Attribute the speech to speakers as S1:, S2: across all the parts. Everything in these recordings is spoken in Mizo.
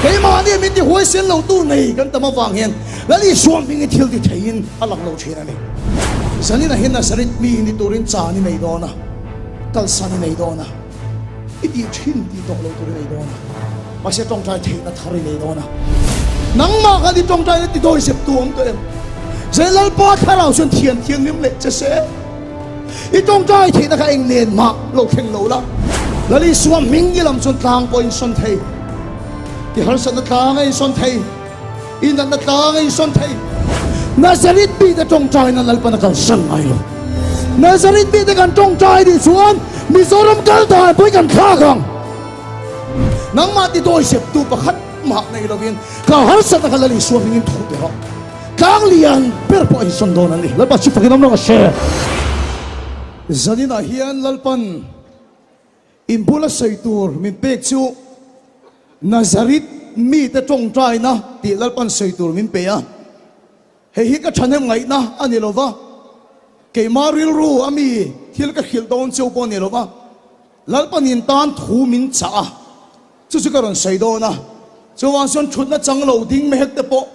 S1: Keimahni min ti huaisen lo tu nei kan tam avang hian Lal Isua hmingin thil ti theiin a lang lo thin a ni. Zaninah hian Nazareth mi ni turin chan i nei dawn a, kalsan i nei dawn a, i tih thin tih tawh lo tur i nei dawn a, mahse tawngtai theihna thar i nei dawn a. Nangmah khan i tawngtaina ti dawi zep tu awm tawh em? Zai Lalpa thlarau chuan thian thianghlim leh che se. I tawngtai theihna kha eng nen mah lo thleng lo la. Lal Isua hming i lam chuan tlang pawh a insawn thei. I harsatna tlang a insawn thei. I natna tlang a insawn thei. Nazareth mite tawngtaina Lalpan a kalsan ngai lo. Nazareth mite kan tawngtai nih chuan Mizoram kal dan pawh i kan thlak ang. Nangmah ti dawiseptu pakhat mah nei lovin ka harsatna kha Lal Isua hmingin thu pe rawh. Tlang lian ber pawh a insawn dawn a ni. Lalpa chu fakin awm rawh se. Zaninah hian Lalpan in bula sawi tur min pek chu Nazareth mite tawngtaina tih Lalpan sawi tur min pe a. Hei hi ka thahnem ngaihna a ni lo va, keimah rilru a mi thil ka hrilh dawn cheu pawh a ni lo va, Lalpan in tan thu min chah a. Chu chu ka rawn sawi dawn a, chuvang chuan thutna chang lo ding mehek te pawh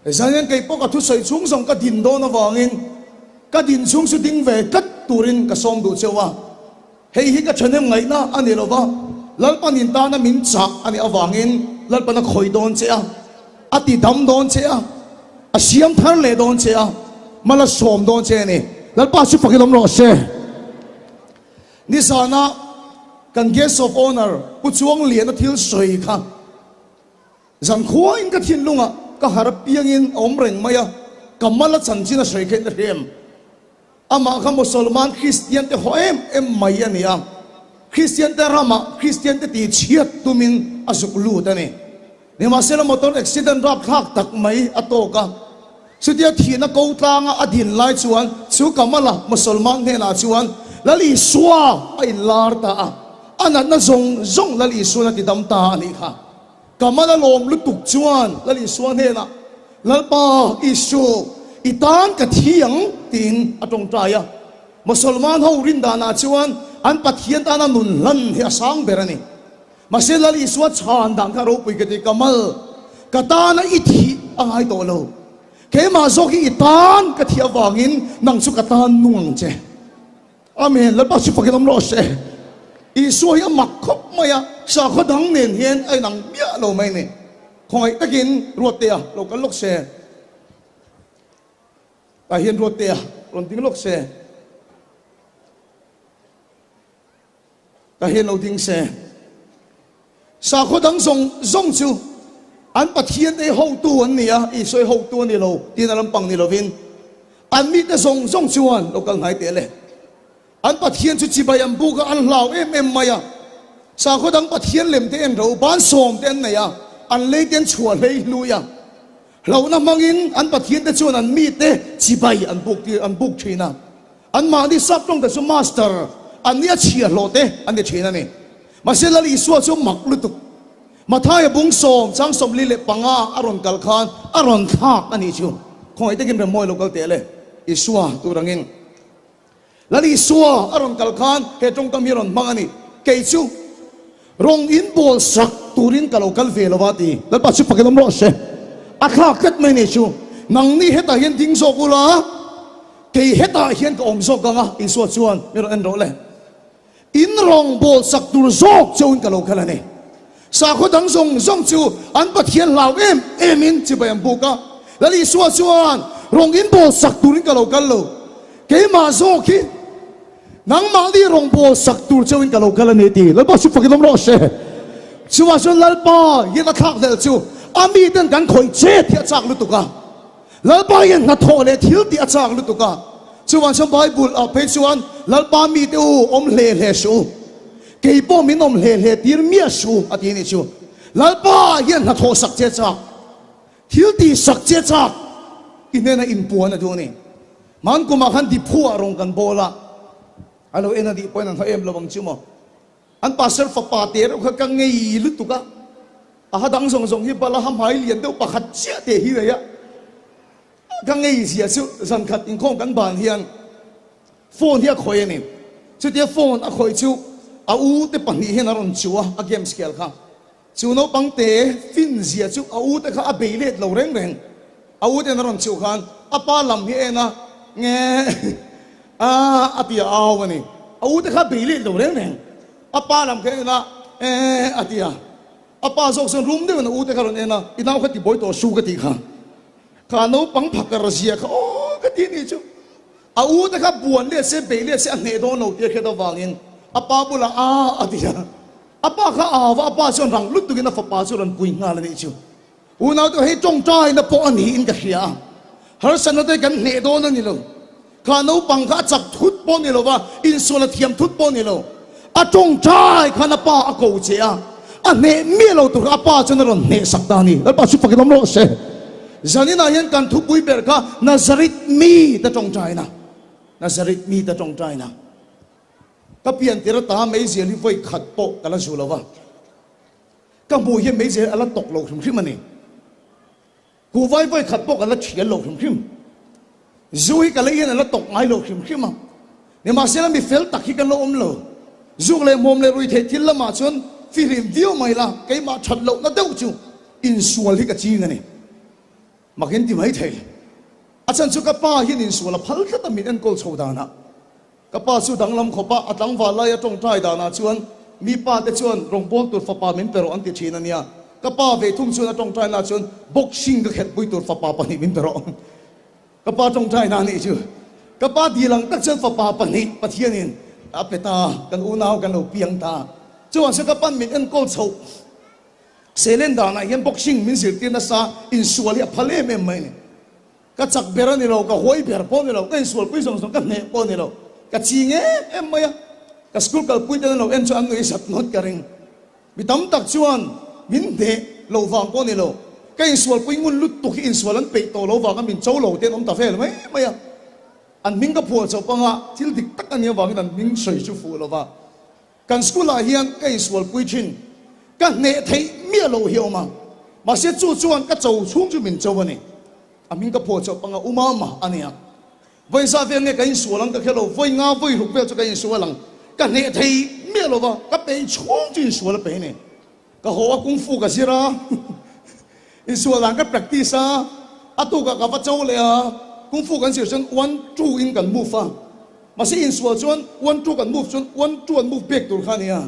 S1: zan hian kei pawh ka thusawi chhung zawng ka din dawn avangin ka din chhung chu ding ve tlat turin ka sawm duh cheu a. Hei hi ka thahnem ngaihna a ni lo va, Lalpan in tana min chah a nih avangin Lalpan a khawih dawn che a, a ti dam dawn che a, a siam thar leh dawn che a, mal a sawm dawn che a ni. Lalpa chu fakin awm rawh se. Nizana kan Guest of Honour Pu Chuangliana thil sawi kha zankhuain ka thinlungah ka har apiangin a awm reng mai a, ka mal a chanchin a sawi kha in a hre em? Amah kha Mosolman Kristian te haw em em mai a ni a, Kristian te ramah Kristian te tihchhiat tumin a zuk lut a ni. Nimahsela motor accident rapthlak tak mai a tawk a, chutia thihna ko tlanga a din lai chuan chu Kamala Mosolman hnenah chuan Lal Isua a inlar ta a, a natna zawng zawng Lal Isuan a ti dam ta a nih kha. Kamala lawm lutuk chuan Lal Isua hnenah, Lalpa Isu, i tan ka thi ang tiin a tawngtai a. Mosolman ho rindanah chuan an Pathian tana nun hlan hi a sang ber a ni. Mahse Lal Isua chhan dan kha ropui ka ti, Kamal, ka tana i thih a ngai tawh lo. Keimah zawk hi i tan ka thih avangin nang chu ka tan nung ang che. Amen, Lalpa chu fakin awm rawh se. Isua hi a mak khawp mai a, sakhaw dang nen hian a inang miah lo mai ni. Khawngaih takin Ruattea lo kal lawk se. Tah hian Ruattea rawn ding lawk se. Ka hian lo ding se. Sakhaw dang zawng zawng chu an Pathian te hotu an ni a, Isua hi hotu a ni lo tiin a lampang ni lovin an mite zawng zawng chuan lo kal hnai teh le. An Pathian chu chibai an buk a, an hlau em em mai a. Sakhaw dang Pathian lem te en ro, ban sawm te an nei a, an lei te an chhuah hlei hlui a. Hlauhna hmangin an Pathian te chuan an mite chibai an buk tir an buk thin a. Anmahni sap tawng te chu master an nia chhiahhlawh te an ni thin a ni. Mahse Lal Isua chu mak lutuk. Mathaia bung sawm chang 45 a rawn kal khan a rawn thlak a nih chu. Khawngaih takin Remmawi lo kal teh le Isua tur angin. Lal Isua a rawn kal khan he tawngkam hi a rawn hmang a ni. Kei chu rawng in bawl sak turin ka lo kal ve lo a ti. Lalpa chu fakin awm rawh se. A thlak tlat mai nih chu. Nangni hetah hian ding zawk ula. Kei hetah hian ka awm zawk ang a, Isua chuan min rawn en rawh le. In rawngbawl sak tur zawk chauhin ka lo kal a ni. Sakhaw dang zawng zawng chu an Pathian hlau em emin chibai an buk a. Lal Isua chuan rawng in bawl sak turin ka lo kal lo. Keimah zawk hi nangmahni rawngbawl sak tur chauhin ka lo kal a ni ti. Lalpa chu fakin awm rawh se. Chuvang chuan Lalpa hian a thlakhlelh chu a miten kan khawih chet hi a chak lutuk a. Lalpa hian hnathawh leh thil tih a chak lutuk a, chuvang chuan Bible ah phei chuan Lalpa mite u awm hle hle suh u, kei pawh min awm hle hle tir miah suh u a ti a nih chu. Lalpa hian hnathawh sak che chak, thil tih sak che chak i hnena inpuan a duh a ni. Hman kumah khan Diphu ah rawng kan bawl a, a lo en a nih pawhin an hla em lo ang chu maw. An pastor fapa te reuh kha ka ngei lutuk a, a ha dang zawng zawng hi bala ha hmai lian deuh pakhat chiah te hi nei a, ka ngei zia chu zan khat inkhawm kan ban hian phone hi a khawih a ni. Chutia phone a khawih chu a u te pahnih hian a rawn chu a, a games khel kha. Chu naupang te fin zia chu a u te kha a bei let lo reng reng. A u ten a rawn chhuh khan a pa lam hi a en a, nge a a ti a au a ni. A u te kha a bei let lo reng reng. A pa lam kha a en a, e a ti a. A pa zawk chuan rum deuhin a u te kha a rawn en a, i nau kha ti buai tawh su ka tih kha. Kha naupang phakar zia kha aw ka ti nih chu. A u te kha buan let se bei let se a hneh dawn lo tih a hriat avangin a pa bulah a a ti a. A pa kha a au va, a pa chuan rang lutukin a fapa chu a rawn pui nghal a nih chu. Unaute hei tawngtaina pawh a niin ka hria a, harsatna te kan hneh dawn a ni lo. Kha naupang kha a chak thut pawh a ni lo va, insual a thiam thut pawh a ni lo. A tawngtai khan a pa a ko che a, a hneh miah lo tur kha a pa chuan a rawn hneh sak ta a ni. Lalpa chu fakin awm rawh se. Zaninah hian kan thupui ber kha Nazareth mite tawngtaina, Nazareth mite tawngtaina. Ka pian tir ata meizial hi vawi khat pawh ka la zu lo va, ka hmuh hian meizial hi a la tawk lo hrim hrim a ni. Kuhvai vawi khat pawh ka la thial lo hrim hrim. Zu hi ka lei hian a la tawk ngai lo hrim hrim a. Nimahsela mi fel tak hi kan la awm lo. Zuk leh hmawm leh rui theih thil lamah chuan fihlim viau mai la, keimah that lohna deuh chu insual hi ka ching a ni. Mak in ti mai thei. A chhan chu ka pa hian insual a phal tlat a min enkawl chho danah. Ka pa chu danglam khawp a, a tlangval laia tawngtai danah chuan mi pa te chuan rawngbâwl tur fapa min pe rawh an ti thin a nia. Ka pa ve thung chuan a tawngtai na chuan boxing ka khelhpui tur fapa pahnih min pe rawh. Ka pa tawngtai na nih chu. Ka pa dil ang tak chuan fapa pahnih Pathianin a pe ta, kan unau kan lo piang ta. Chuvang chuan ka pan min enkawl chhoh selen danah hian boxing min zirtir nasa insual hi a phal em em mai a ni. Ka chak ber a ni lo, ka huai ber pawh a ni lo, ka insualpui zawng zawng ka hneh pawh a ni lo. Ka ching em em mai a, ka school kalpui ten an lo en chu an nuih zat ngawt ka ring. Mi tam tak chuan min hneh lo vang pawh a ni lo, ka insualpui ngun lutuk hi insual an peih tawh lo vanga min cho lo te an awm ta vel mai mai a. An hming ka phuah chauh panga thil dik tak a nih avangin an hming sawi chu fuh lo va. Kan school ah hian ka insualpui thin, ka hneh theih miah loh hi a awm a, mahse chu chuan ka cho chhung chu min cho a ni. A hming ka phuah chauh panga u mama a nia. Vawi zah vel nge ka insual ang ka khe lo, vawi nga vawi ruk vel chu ka insual ang, ka hneh thei miah lo va, ka peih chhung chu insual a peih a ni. Ka haw a kung fu ka zir a, insual dan ka practice a, a tukah ka va cho leh a, kung fu kan zir chuan one two in kan move a, mahse insual chuan one two kan move chuan one two an move back tur kha a nia,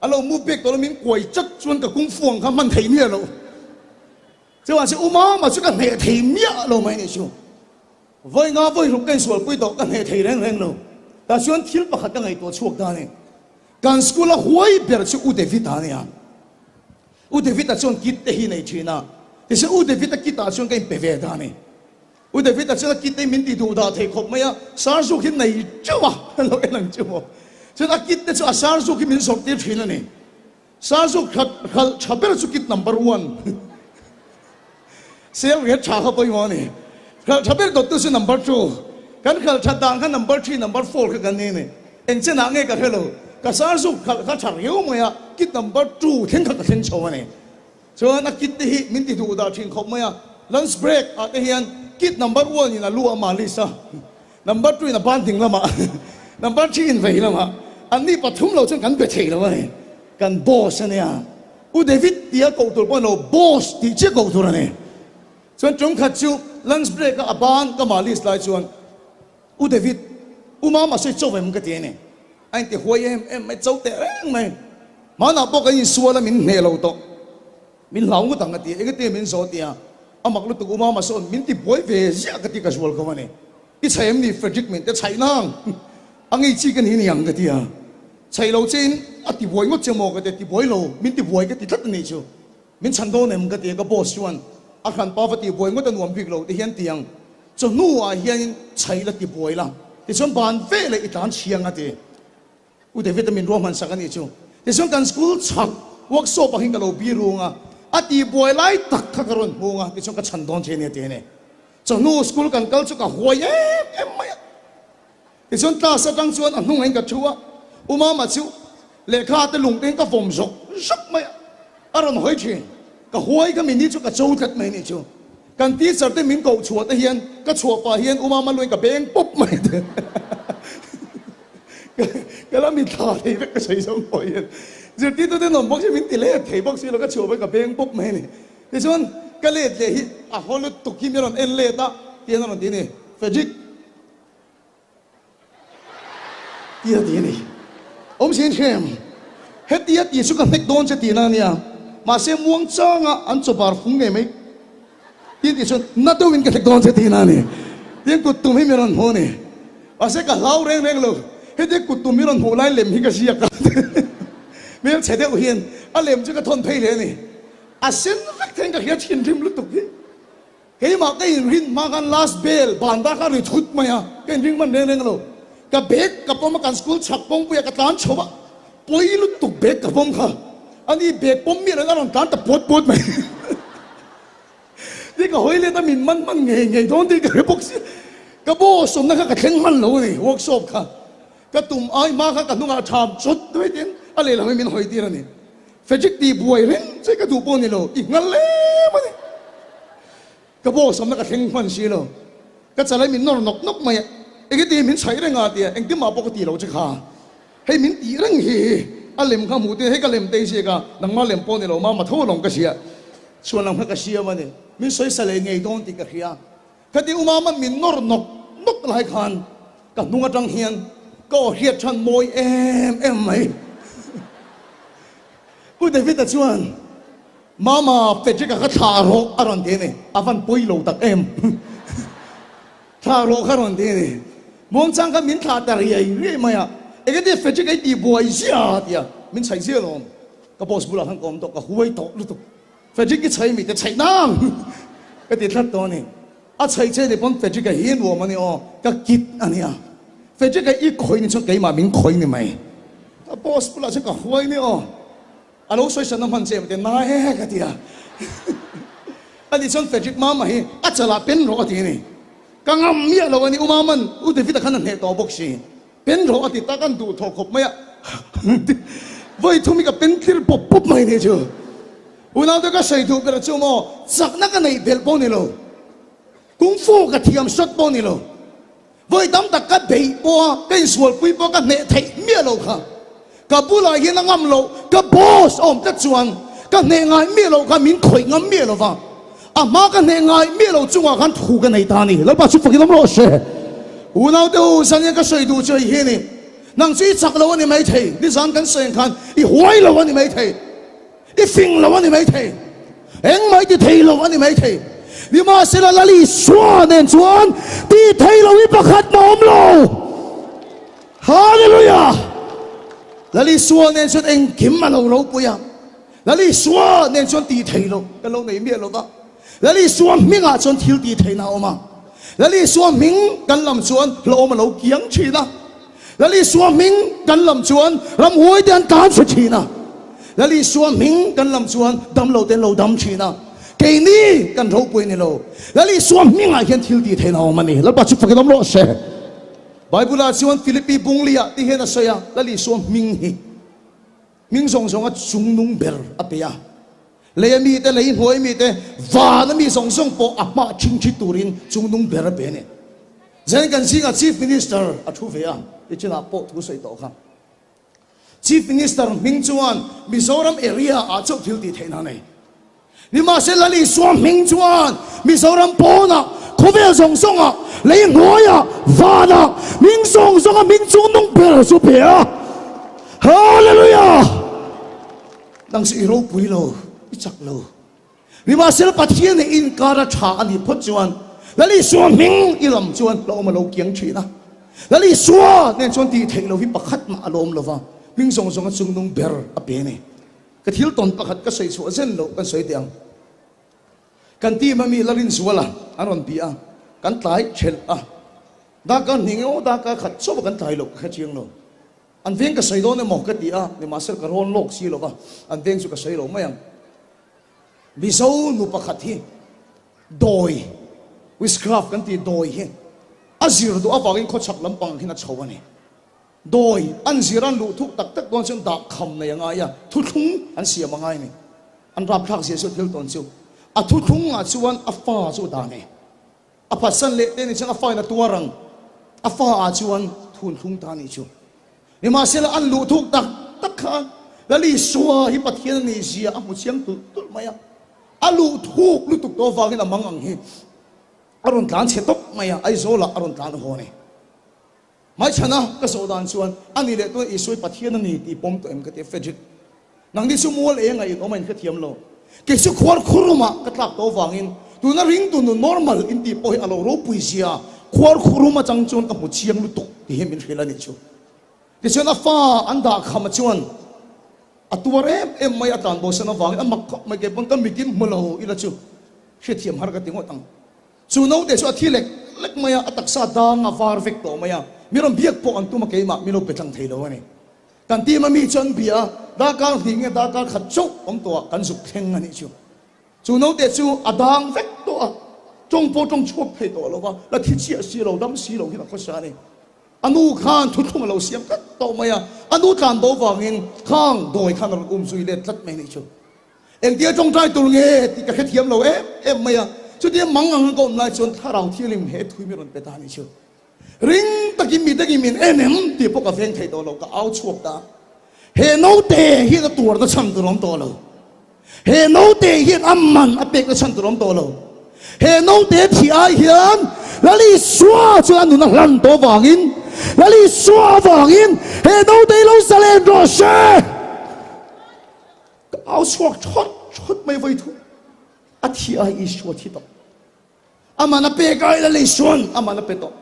S1: a lo move back tawh lo min kuai chat chuan ka kung fu ang kha hman thei miah lo. Chuvang chu u mama chu ka hneh thei miah lo mai nih chu. Vawi nga vawi ruk ka insualpui tawh ka hneh thei reng reng lo. Tah chuan thil pakhat ka ngaihtuah chhuak ta a ni. Kan school a huai ber chu U David-a a nia. U David-a chuan kit te hi nei thin a. Tichuan U David-a kit ah chuan ka inpe ve ta a ni. U David-a chuan a kit te hi min ti duh dah thei khawp mai a, Sarzuk hi nei teuh a, lo en ang chu maw. Chuan a kit te chu a Sarzuk hi min zawrh tir thin a ni. Sarzuk khat khalh tha ber chu kit number one. Sel riat tha kha pawimawh a ni. Khalh tha ber dawttu chu number two. Kan khalh that dan kha number three, number four kha kan ni a ni. Eng chenah nge ka hre lo. Ka sarzuk khalh kha tha riau mai a, kit number two thleng kha ka thleng chho a ni. Chuan a kit te hi min ti duh dah thin khawp mai a. Lunch break ah te hian kit number one in a lu a malis a. Number two in a ban ding lamah, number three in vei lamah, an ni pathum lo chuan kan be thei lo a ni. Kan boss a nia. U David tia koh tur pawh a ni lo, boss tih chiah koh tur a ni. Chuan tum khat chu lunch break a a ban ka mah list lai chuan U David, U Mama sawi cho em ka ti a ni. A inti huai em em mai, cho teh reng mai. Hmanah pawh kan insual a min hneh lo tawh. Min hlau ngawt ang a ti a, engati min zawh tia a mak lutuk u mama sawn min ti buai ve ziah ka ti ka zual ko a ni. I chhaih em ni Frederick min te chhaih nang a ngei chi ka ni ni ang ka ti a, chhaih lo che in a ti buai ngawt che maw ka ti a, ti buai lo min ti buai ka ti tlat a nih chu min chhan dawn em ka ti a, ka boss chuan a hranpa va ti buai ngawt a nuam bik lo ti hian ti ang chawhnu ah hian chhaih la ti buai la tichuan ban veleh i tlan chhiang a ti. U David-a min ruahman sak a nih chu. Tichuan kan school chhak workshop ah hian ka lo birung a, a tih buai lai tak kha ka rawn hmung a, tichuan ka chhan dawn che a ni a ti a ni. Chawhnu school kan kal chu ka huai em em mai a. Tichuan class atang chuan a hnungah hian ka thu a, U Mama chu lehkha te lung te hian ka vawm zawk zawk mai a, a rawn hawi thin. Ka huai kha mi ni chu ka cho tlat mai a nih chu. Kan teacher te min koh chhuah te hian ka chhuah pah hian U Mama luin ka beng pawp mai te. Ka la mitthla thei vek ka sawi zawng pawh hian. Zirtirtute an awm bawk si min ti let thei bawk si lo ka chhuah pawhin ka beng pawp mai a ni. Tichuan ka let leh hi a haw lutuk hi mi rawn en let a tian a rawn ti a ni. Frederick Tia ti a ni. Awmzia in hrem. Hetia ti chu ka hnek dawn che tihna a nia. Mahse muang changa an chaw bar fung ngei mai tin tih chuan na deuhin ka hnek dawn che tihna a ni. Tin kut tum hi mi rawn hmu a ni. Mahse ka hlau reng reng lo. Hetia kut tum mi rawn hmuh lai lem hi ka ziak a. Hmel chhe deuh hian a lem chu ka thawn phei hle a ni. A sen vek theiin ka hria thinrim lutuk hi. Keimah ka inrin hma khan last bell banda kha ri thut mai a, ka inring hman reng reng lo. Ka bag ka pawm a, kan school chhak kawngpuiah ka tlan chho a, pawi lutuk bag ka pawm kha. Ani bag pawm miah loin a rawn tlan ta puat puat mai. Ti ka hawi let a, min man hman ngei ngei dawn tih ka hre bawk si. Ka boss awmna kha ka thleng hman lo a ni, workshop kha. Ka tum ai hma kha ka hnungah ṭham chawt mai tin a lehlam hi min hawi tir a ni. Frederick tih buai reng che ka duh pawh ni lo, i nghal lem a ni. Ka boss awmna ka thleng hman si lo. Ka chalai min nawr nawk nawk mai a, enge ti min chhaih reng a tia engtin mah pawh ka ti lo che kha. Hei min tih reng hi a lem kha hmuh tin hei ka lem te hi ziak a, nangmah lem pawh ni lo mama tho alawm ka hria. Chhuan lam kha ka siam a ni. Min sawisa leh ngei dawn tih ka hria. Khati umama min nawr nawk nawk lai khan ka hnung atang hian ka aw hriat than mawi em em mai. Pu David-a chuan, Mama, Patrick-a kha thlah rawh a rawn ti a ni. A van pawi lo tak em. Thlah rawh kha a rawn ti a ni. Muangchang khan min thlah ta riai riai mai a. Engati Patrick-a i tih buai zia a ti a, min chhaih zia alawm. Ka boss bulah khan ka awm tawh, ka huai tawh lutuk. Frederick i chhei mite chheih nang ka ti tlat tawh a ni. A chheih che ni pawn Frederick-a hi a nuam a ni aw, ka kit a nia. Frederick-a i khawih ni chuan keimah min khawih ni mai. Ka boss bulah chuan ka huai ni aw. A lo sawi sanna hman che em te na e ka ti a. A nih chuan Frederick mama hi a chalah pen rawh a ti a ni. Ka ngam miah lo a ni, u Maman, u David-a khan a hneh tawh bawk si. Pen rawh a ti tak an duh thawh khawp mai a, vawi thum hi ka pen tlir pawp pawp mai nih chu. Unaute ka sawi duh ber chu maw chakna ka neih belh pawh ni lo, kung fu ka thiam sawt pawh ni lo, vawi tam tak ka beih pawh a, ka insualpui pawh ka hneh theih miah lo kha. Ka bulah hian a ngam loh, ka boss a awm tlat chuan ka hneh ngai miah loh kha min khawih ngam miah lo va, a hma ka hneh ngai miah lo chungah khan thu ka nei ta a ni. Lalpa chu fakin awm rawh se. Unaute u, zan hian ka sawi duh chu hei hi a ni, nang chu i chak lo a ni maithei, nizan kan sawi ang khan i huai lo a ni maithei, i fing lo a ni maithei, engmah i ti thei lo a ni maithei, nimahsela Lal Isua nen chuan ti thei lo hi pakhat mah awm lo. Hallelujah! Lal Isua nen chuan engkim a lo ropui a, Lal Isua nen chuan tih theih loh kan lo nei miah lo va, Lal Isua hmingah chuan thil tih theihna a awm a, Lal Isua hming kan lam chuan hlauhawm a lo kiang thin a, Lal Isua hming kan lam chuan ramhuai te an tlan chhe thin a, Lal Isua hming kan lam chuan damlo te an lo dam thin a, keini kan ropui ni lo, Lal Isua hmingah hian thil tih theihna a awm a ni. Lalpa chu fakin awm rawh se. Bible-ah chuan Philippi Bunglia tih hian a sawi a, Lal Isua hming hi hming zawng zawnga chungnung ber a pe a. Lei a mite, lei hnuai mite, van a mi zawng zawng pawh a hmah ṭhingṭhi turin chungnung ber a pe a ni. Zen kan zingah Chief Minister a thu ve a, tichinah pawh thu sawi tawh kha. Chief Minister hming chuan Mizoram area ah chauh thil tih theihna a nei. Nimahse Lal Isua hming chuan Mizoram pawnah, khawvel zawng zawngah, lei hnuaiah, vanah, hming zawng zawnga hming chung nung ber chu pe a. Hallelujah! Nang chu i ropui lo, i chak lo. Nimahsela Pathian leh inkar a tha a nih phawt chuan Lal Isua hming i lam chuan hlauhawm a lo kiang thin a. Lal Isua nen chuan tih theih lo hi pakhat mah a lawm lo va, hming zawng zawnga chungnung ber a pe a ni. Ka thil tawn pakhat ka sawi chhuah zen loh kan sawi teh ang. Kan team a mi Larinzuala an rawn bih a, kan tlai thelh a. Darkar hnih nge aw darkar khat chauh a kan tlai loh ka hre chiang lo. An veng ka sawi dawn emaw ka ti a, nimahsela ka rawn lawk si lo va, an veng chu ka sawi lo mai ang. Mizo nu pakhat hi dawi, witchcraft kan tih dawi hi a zir duh avangin khawchhak lampang hian a chho a ni. Dawi an zir an luh thuk tak tak dawn chuan dah kham nei a ngai a, thuthlung an siam a ngai a ni. An rapthlak zia chu thil tawn chu. A thuthlungah chuan a fa chu dah nei. A phatsan leh te ni chuan a fa in a tuar ang. A fa ah chuan thun thlung ta a nih chu. Nimahsela an luh thuk tak tak kha. Lal Isua hi Pathian a nih zia a hmu chiang tulh tulh mai a. A luh thuk lutuk tawh avangin a mang ang hi a rawn tlan chhe tawp mai a, Aizawlah a rawn tlan haw a ni. Hmaichhana ka zawh dan chuan a ni leh tuna Isua hi Pathian a ni tih pawm tawh em ka ti a, Frederick, nangni chu mual eng a in awm a in hrethiam lo. Kei chu khuar khurumah ka tlak tawh avangin tuna ringtu nun normal in tih pawh hi a lo ropui zia khuar khurum atang chuan ka hmu chiang lutuk tih hi min hrilh a nih chu. Tichuan a fa an dah kham chuan a tuar em em mai a tlan bosan avangin a mak khawp mai kei pawn ka mitin hmu lo ila chu hrethiam har ka ti ngawt ang. Chu naute chu a thi lek lek mai a, a taksa dang a var vek tawh mai a, mi rawn biak pawh an tum a keimah min lo pe tlang thei lo a ni. Kan team a mi chu an bia a, darkar hnih nge darkar khat chauh awm tawh ah kan zuk thleng a nih chu. Chu naute chu a dang vek tawh a, tawng pawh tawng chhuak thei tawh lo va, la thi chiah si lo, dam si lo hian a khawsa a ni. A nu khan thuthlung a lo siam tlat tawh mai a, a nu tlan bo vangin khang dawi khan a rawn um zui let tlat mai a nih chu. Engtia tawngtai tur nge tih ka hrethiam lo em em mai a, chutia mang ang ka awm lai chuan thlarau thianghlim he thui mi rawn pe ta a nih chu. Ring takin mi takin min en em tih pawh ka veng thei tawh lo, ka au chhuak ta. He naute hian a tuarna chhan tur a awm tawh lo. He naute hian a man a pekna chhan tur a awm tawh lo. He naute thih ai hian Lal Isua chuan a nun a hlan tawh avangin, Lal Isua avangin he naute hi lo zalen rawh se. Ka au chhuak thawt thawt mai vawi thu. A thih ai Isua thi tawh. A man a pek ai Lal Isuan a man a pe tawh.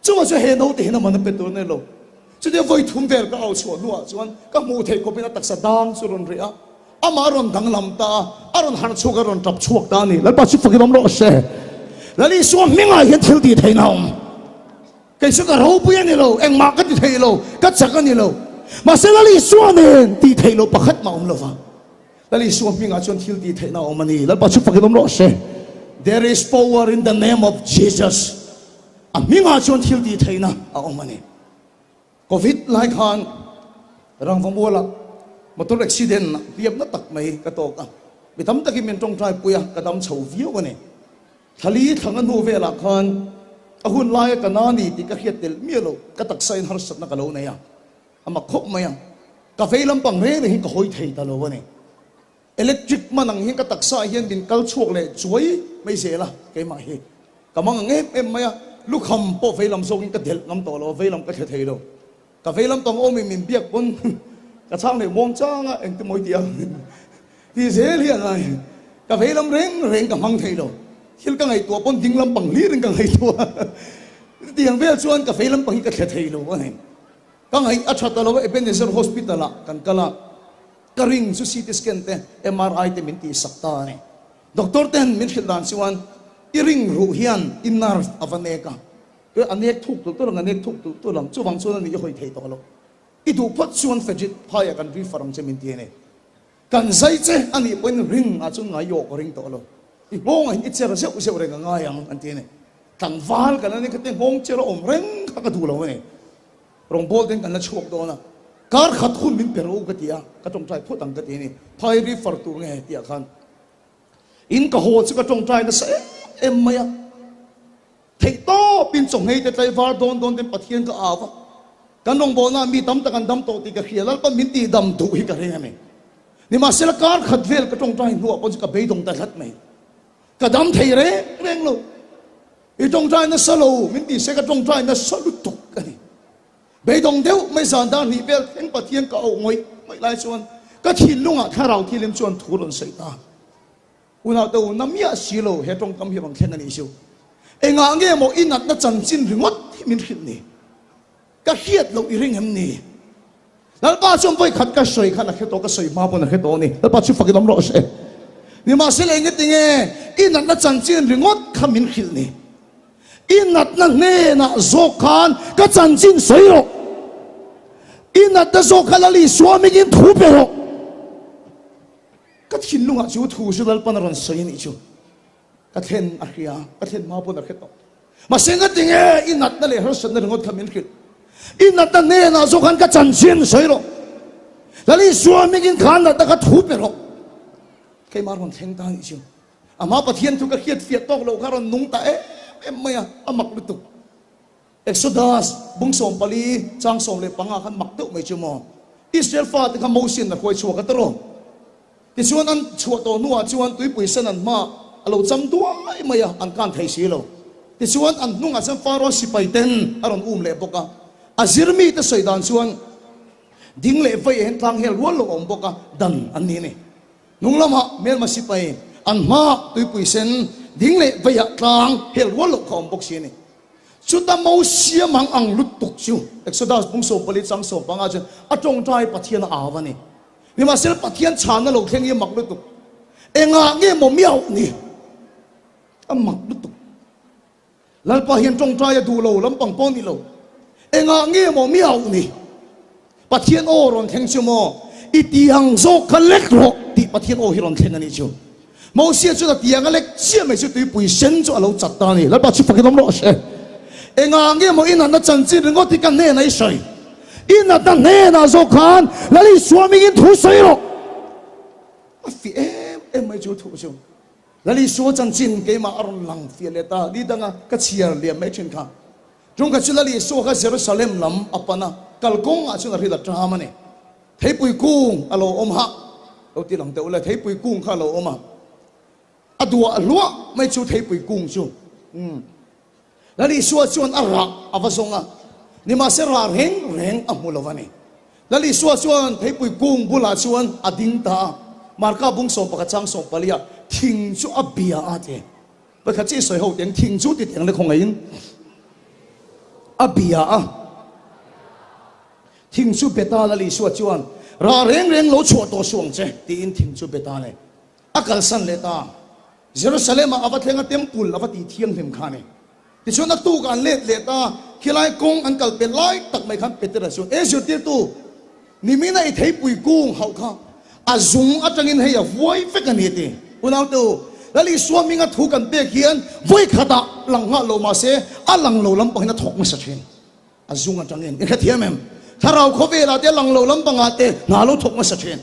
S1: Chungah chuan he naute hian a man a pe tur a ni lo. Chutia vawi thum vel ka au chhuah hnuah chuan ka hmuh theih khawpin a taksa dang chu rawn reh a, amah a rawn danglam ta a, a rawn harh chhuak a, rawn tap chhuak ta a ni. Lalpa chu fakin awm rawh se. Lal Isua hmingah hian thil tih theihna a awm. Kei chu ka ropui a ni lo, engmah ka ti thei lo, ka chak a ni lo. Mahse Lal Isua nen tih theih loh pakhat mah a awm lo va. Lal Isua hmingah chuan thil tih theihna a awm a ni. Lalpa chu fakin awm rawh se. There is power in the name of Jesus. A hmingah chuan thil tih theihna a awm a ni. Covid lai khan Rangvamualah motor accident hliamna tak mai ka tawk a. Mi tam takin min tawngtai pui a, ka dam chho viau a ni. Thlali thlanga hnu velah khan a hun laia ka na ni tih ka hriat tel miah lo, ka taksa in harsatna ka lo nei a. A mak khawp mai a, ka vei lampang reng reng hi ka hawi thei ta lo a ni. Electric man ang hian ka taksa ah hian min kal chhuak leh chuai mai zel a, keimah hi ka mang ang em em mai a, lukham pawh vei lam zawkin ka delh ngam tawh lo a, vei lam ka thle thei lo. Ka vei lampang awmin min biak pawn ka chhang leh muang chang a, engti mawi tih ang tih zel hi a ngai. Ka vei lam reng reng ka hmang thei lo, thil ka ngaihtuah pawn ding lampang hlirin ka ngaihtuah a, chutiang vel chuan ka vei lampang hi ka thle thei lo a ni. Ka ngaih a tha ta lo a, Ebenezer Hospital ah kan kal a, ka ring chu CT scan te MRI te min tihsak ta a ni. Doctor ten min hrilh dan chuan i ring ruh hian i nerve a va nek a, a nek thuk tulh tulh ang, a nek thuk tulh tulh ang, chuvang chuan a ni i hawi thei tawh lo. I duh phawt chuan Fajit phaiah kan refer ang che min ti a ni. Kan zai che a nih pawhin ring ah chuan ngai awk a ring tawh lo. I nghawngah hian i cher zeuh zeuh reng a ngai ang an ti a ni. Tlangval kan la ni kha te nghawng cher a awm reng kha ka duh lo a ni. Rawngbawl ten kan la chhuak dawn a, kar khat hun min pe rawh u ka ti a, ka tawngtai phawt ang ka ti a ni. Phai refer tur nge tih ah khan in ka haw chu ka tawngtai nasa em em mai a. Theih tawpin chawnghei te tlaivar dawn dawn ten Pathian ka au a, kan rawngbawlnaah mi tam tak an dam tawh tih ka hria, Lalpa min tih dam duh hi ka ring a ni. Nimahsela kar khat vel ka tawngtai hnuah pawh chu ka beidawng ta hlat mai. Ka dam thei reng reng lo. I tawngtai nasa lo min tih se ka tawngtai nasa lutuk a ni. Beidawng deuh mai zan dar hnih vel thleng Pathian ka auh ngawih ngawih lai chuan ka thinlungah thlarau thilim chuan thu rawn sawi ta. Unau te u, na miah si lo he tawngkam hi rawn thleng a nih chu. Engah nge maw i natna chanchin ringawt hi min hrilh ni? Ka hriat loh i ring em ni? Lalpa chuan vawi khat ka sawi khan a hre tawh, ka sawi hma pawn a hre tawh a ni. Lalpa chu fakin awm rawh se. Nimahsela engati nge i natna chanchin ringawt kha min hrilh ni? I natna hnenah zawk khan ka chanchin sawi rawh. I natna zawk kha Lal Isua mingin thu pe rawh. Ka thinlungah chu thu chu Lalpan a rawn sawi a nih chu. Ka thlen a hria, ka thlen hma pawn a hre tawh. Mahse ngati nge i natna leh harsatna ringawt kha min hrilh? I natna hnenah zawk khan ka chanchin sawi rawh. Lal Isua hmingin kha natna kha thu pe rawh. Keimah rawn thleng ta a nih chu. Amah Pathian thu ka hriat fiah tawk loh kha rawn nung ta em em mai a, a mak lutuk. Exodus bung 14 chang 15 khan mak deuh mai chu maw? Israel fate kha Mosian a hruai chhuak a tawrh. Tichuan an chhuah tawh hnuah chuan tuipui sen an hmaah a lo cham duai mai a, an kan thei si lo. Tichuan an hnungah chuan Pharaoh sipai ten a rawn um leh bawk a. A zirmite sawi dan chuan ding leh vei ah hian tlang hel rual lo a awm bawk a, dan an ni a ni. Hnung lamah hmelma sipai an hmaah tuipui sen ding leh vei ah tlang hel rual loh kha a awm bawk si a ni. Chuta Mosia mang ang lutuk chu Exodus bung 14 chang 15 chuan a tawngtai Pathian a au a ni. Nimahsela Pathian chhanna lo thleng hi a mak lutuk. Engah nge maw miau ni? A mak lutuk. Lalpa hian tawngtai a duh lo lampang pawh ni lo. Engah nge maw miau ni? Pathian aw rawn thleng chu maw? I tiang zawk kha lek rawh tih Pathian aw hi rawn thleng a nih chu. Mosia chuan a tiang a lek chiah mai chu tuipui sen chu a lo chat ta a ni. Lalpa chu fakin awm rawh se. Engah nge maw i natna chanchin ringawt hi ka hnenah i sawi? I natna hnenah zawk khan Lal Isua hmingin thu sawi rawh. A fih em em mai chu thu chu. Lal Isua chanchin keimah a rawn lang fiah leh ta ni danga ka chhiar liam mai thin kha. Tungkhat chu Lal Isua kha Jerusalem lam a pan a, kalkawngah chuan a hril a ṭam a ni. Theipui kung a lo awm ha, lo ti lang deuh le, theipui kung kha a lo awm a, a duah hluah mai chu theipui kung chu. Umm. Lal Isua chuan a rah a va zawng a, nimahse rah reng reng a hmu lo a ni. Lal Isua chuan theipui kung bulah chuan a ding ta a, Marka bung 11 chang 14 ah thing chu a bia a ti. Pakhat chi sawi ho teng thing chu ti teng le khawngaihin a bia a. Thing chu be ta Lal Isua chuan rah reng reng lo chhuah tawh suh ang che tiin thing chu be ta le. A kalsan leh ta. Jerusalem ah a va thleng a temple a va tih thianghlim kha a ni. Tichuan a tuk ah an let leh ta, khilai kawng an kal pel lai tak mai khan Petera chuan, E zirtirtu, nimina i theipui kung hauh kha a zung atangin hei a vuai vek a ni a ti. Unautu, Lal Isua hminga thu kan pek hian vawi khatah lang nghal lo mahse a lang lo lampangin a thawk hmasa thin. A zung atangin i hrethiam em? Thlarau khawvelah te lang lo lampangah te hna lo thawk hmasa thin.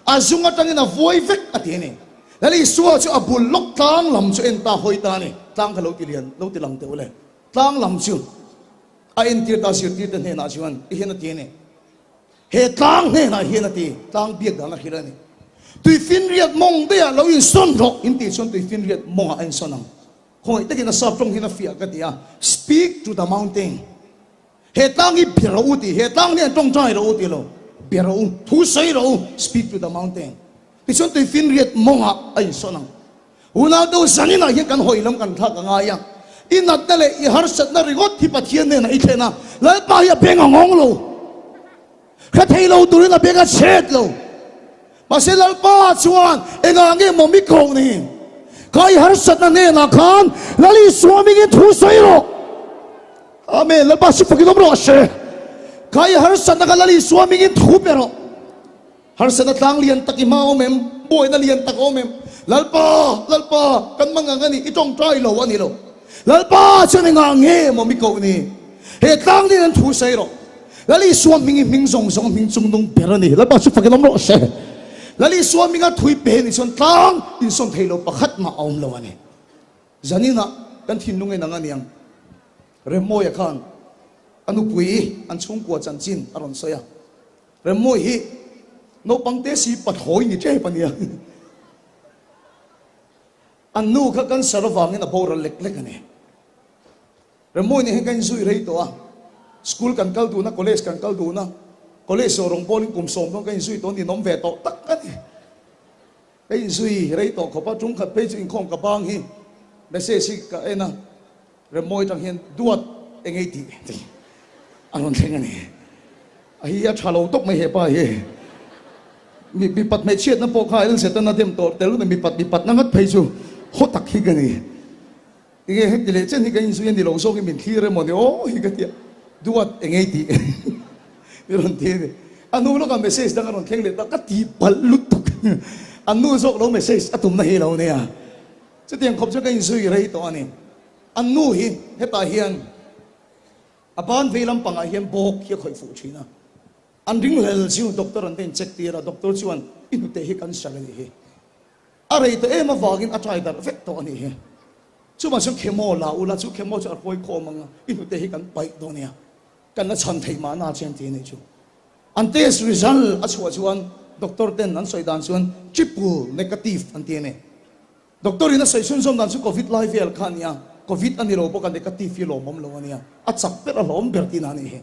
S1: A zung atangin a vuai vek a ti a ni. Lal Isua chu a bul lawk tlang lam chu en ta hawi ta a ni. Tlang kha lo ti lian, lo ti lang teh u le. Tlang lam chu a entir ta zirtir te hnenah chuan i hian a ti a ni. He tlang hnenah hian a ti, tlang biak dan a hrilh a ni. Tuifinriat mawng daihah lo insawn rawh in tih chuan tuifinriat mawngah a insawn ang. Khawngaih takin a sap tawng hian a fiah ka ti a, Speak to the mountain. He tlang hi bia rawh u tih, he tlang hian tawngtai rawh u tih lo, bia rawh u, thu sawi rawh u, speak to the mountain. Tichuan tuifinriat mawngah a insawn ang. Unau deuh zaninah hian kan hawi lam kan thlak a ngai a, i natna leh i harsatna ringawt hi Pathian hnenah i thlen a, Lalpa hi a beng a ngawng lo. Hre thei lo turin a beng a chhet lo. Mahse Lalpa chuan engah nge maw mi koh ni? Kha i harsatna hnenah khan Lal Isua hmingin thu sawi rawh. Amen. Lalpa si fakin awm rawh se. Kha i harsatna kha Lal Isua hmingin thu pe rawh. Harsatna tlang lian tak i hma awm em? Buaina lian tak awm em? Lalpa, Lalpa, kan mang ang a ni, i tawngtai lo a ni lo. Lalpa chuan engah nge maw mi koh ni? He tlang nen an thu sawi rawh. Lal Isua hming hi hming zawng zawng hming chung nung ber a ni. Lalpa chu fakin awm rawh se. Lal Isua hminga thui pe ni chuan tlang insawn thei lo pakhat mah a awm lo a ni. Zaninah kan thinlung en ang a niang. Remmawia khan a nupui an chhungkua chanchin a rawn sawi a. Remmawi hi naupang te si pathlawi ni tep a nia. An nu kha cancer avangin a boral lek lek a ni. Remmawi nen hian ka inzui rei tawh a, school kan kal dun a, college kan kal dun a, college zawh rawng pawlin kum sawm dawn ka inzui tawh ninawm ve tawh tak a ni. Ka inzui rei tawh khawp a, tum khat phei chu inkhawm ka bang hi message hi ka en a, Remmawi tang hian duat eng ei tih tih a rawn thleng a ni. A hi a tha lo tawp mai hepa hi. Mi mipat hmeichhiatna pawh kha LZ an a dem tawh tel mipat mipatna ngat phei chu haw tak hi ka ni. Enge heti leh chen hi ka inzui a ni lo zawk hi min thlir emaw ni aw hi ka tia duat eng ei tih mi rawn ti a ni. A hnu lawkah message dang a rawn thleng leh ta ka ti palh lutuk. An nu zawk lo message a tumna hi lo nia. Chutiang khawp chu ka inzui rei tawh a ni. An nu hi hetah hian a ban vei lampangah hian bawk hi a khawih fuh thin a. An ringhlel chu doctor an te in check tir a, doctor chuan i hnute hi cancer a nih hi. A rei tawh em avangin a try darh vek tawh a nih hi. Chuvang chuan chemo la ula, chu chemo chu a hruai khawm ang a, i hnute hi kan paih dawn nia. Kan la chhan theih mahna chian ti a nih chu. An test result a chhuah chuan doctor ten an sawi dan chuan triple negative an ti a ni. Doctor in a sawi chhunzawm dan chu covid lai vel kha a nia, covid a ni lo bawk a negative hi lawmawm lo a nia, a chak ber a hlawm ber tihna a nih hi.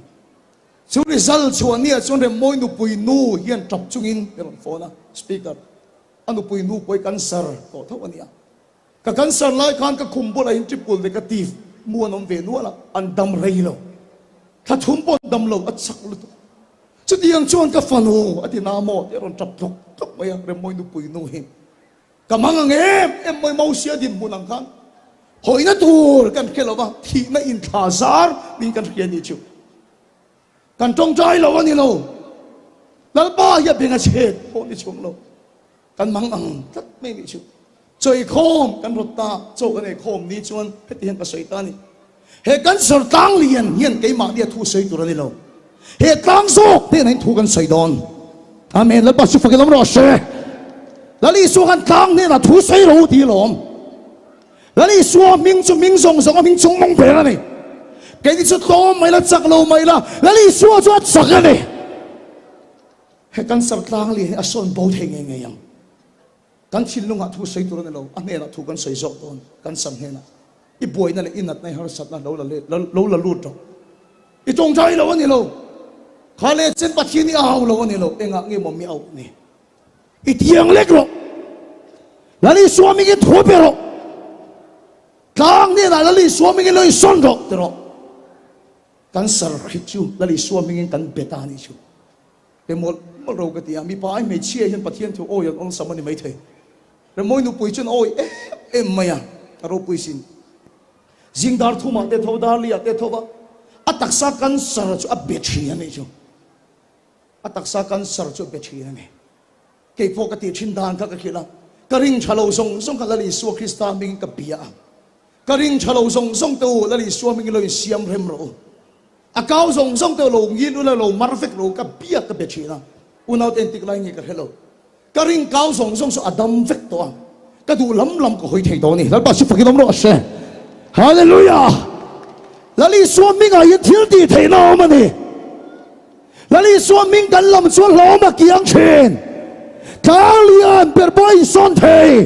S1: Chu result chhuah nia chuan Remmawi nupui nu hian tap chungin i rawn phone a, speaker a nupui nu pawh hi cancer tawh tho a nia. Ka cancer lai khan ka khum bulah in triple negative mu an awm ve nual a, an dam rei lo. Thla thum pawh an dam lo, a chak lutuk. Chutiang chuan ka fanu a ti na maw tih a rawn tap tlawk tlawk mai a, Remmawi nupui nu hi. Ka mang ang em em mai Mosia dinhmun ang khan hawina tur kan hre lo va, thihna inthla zar niin kan hria nih chu. Kan tawngtai lo a ni lo. Lalpa hi a beng a chhet pawh ni chhung lo. Kan mang ang tlat mai nih chu. Chawi khawm kan rawt ta, chaw kan ei khawm ni chuan heti hian ka sawi ta a ni. He cancer tlang lian hian keimahni a thu sawi tur a ni lo. He tlang zawk hnenah in thu kan sawi dawn. Amen. Lalpa chu fakin awm rawh se. Lal Isua khan tlang hnenah thu sawi ro ti lawm. Lal Isua hming chu hming zawng zawng a hming chung mawng ber a ni. Keini chu tlawm mai la, chak lo mai la, Lal Isua chu a chak a ni. He cancer tlang lian hi a sawn bo thei ngei ngei ang. Kan thinlungah thu sawi tur a ni lo, a hnenah thu kan sawi zawk dawn, kan sam hnenah. I buaina leh i natna, i harsatna lo la let, lo la lut rawh. I tawngtai lo a ni lo. Kha leh chen Pathian i au lo a ni lo, engah nge maw mi auh ni? I tiang lek rawh. Lal Isua mingin thu pe rawh. Tlang hnenah Lal Isua mingin lo insawn rawh ti rawh. Cancer hrik chu Lal Isua mingin kan bet a nih chu. Pe mawlh mawlh ro ka ti a, mipa ai hmeichhia hian Pathian thu awi an awlsam a ni maithei. Remawi nupui chuan a awi em em mai a, a ropui sin. Zing dar thumah te tho, dar liah te tho va, a taksa cancer chu a be thin a nih chu. A taksa cancer chu a be thin a ni. Kei pawh ka tih thin dan kha ka hrilh a, ka ring tha lo zawng zawng kha Lal Isua Krista hmingin ka bia a. Ka ring tha lo zawng zawng te u, Lal Isua hmingin lo insiam rem rawh u. A kau zawng zawng te u lo ngil ula lo mar vek rawh u, ka bia ka be thin a. Unaute engtik lai nge ka hre lo. Ka ring kau zawng zawng chu a dam vek tawh a, ka duh lam lam ka hawi thei tawh a ni. Lalpa chu fakin awm rawh se. Hallelujah! Lal Isua hmingah hian thil tih theihna a awm a ni. Lal Isua hming kan lam chuan hlawm a kiang thin. Tlang lian ber pawh a insawn thei.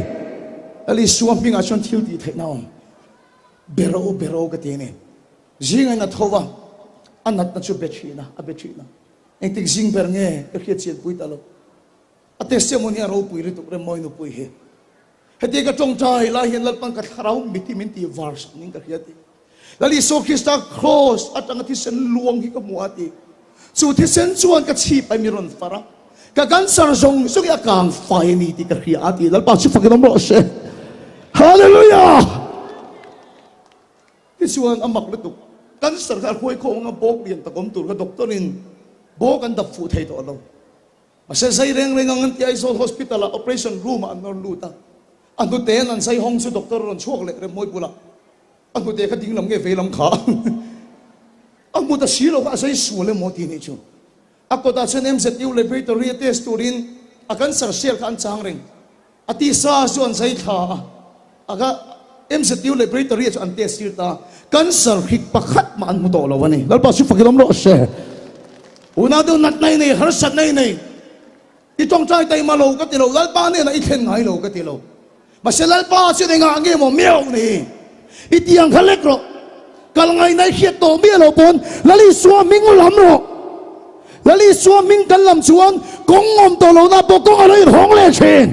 S1: Lal Isua hmingah chuan thil tih theihna a awm. Be rawh u, be rawh u ka ti a ni. Zingah in a tho va, a natna chu be thin a, a be thin a. Engtik zing ber nge ka hriat chian pui ta lo. A testimony a ropui lutuk Remmawi nupui hi. Heti ka tawngtai lai hian Lalpan ka thlarau mit hi min tih var sak ning ka hria ti. Lal Isua Krista cross atanga thisen luang hi ka hmu a ti. Chu thisen chuan ka chhip ai mi rawn far a. Ka cancer zawng zawng hi a kang fai a ni tih ka hria a ti. Lalpa chu fakin awm rawh se. Hallelujah! Tichuan a mak lutuk. Cancer kha a hruai khawm anga bawk lian tak awm tur kha doctor in bawk an dap fuh thei tawh lo. Mahse zai reng reng ang an ti Aizawl Hospital ah operation room ah an rawn lut a, a hnute an an zai hawng chu doctor a rawn chhuak leh Remmawi bulah a hnute kha ding lam nge vei lam kha a hmu ta si lo kha a zai sual emaw tih nih chu. A kawtah chuan MZU laboratory a test turin a cancer cell kha an chang reng. A tisa chu an zai thla a, a ka MZU laboratory chu an test tir ta, cancer hrik pakhat mah an hmu tawh lo a ni. Lalpa chu fakin awm rawh se. Unau deuh natna i nei, harsatna i nei, i tawngtai taima lo ka ti lo, Lalpa hnenah i thlen ngai lo ka ti lo. Mahse Lalpa chuan engah nge maw miau ni? I tiang kha lek rawh. Kal ngaina i hriat tawh miah loh pawn Lal Isua hming lam rawh. Lal Isua hming kan lam chuan kawng awm tawh lohna pawh kawng a lo inhawng leh thin.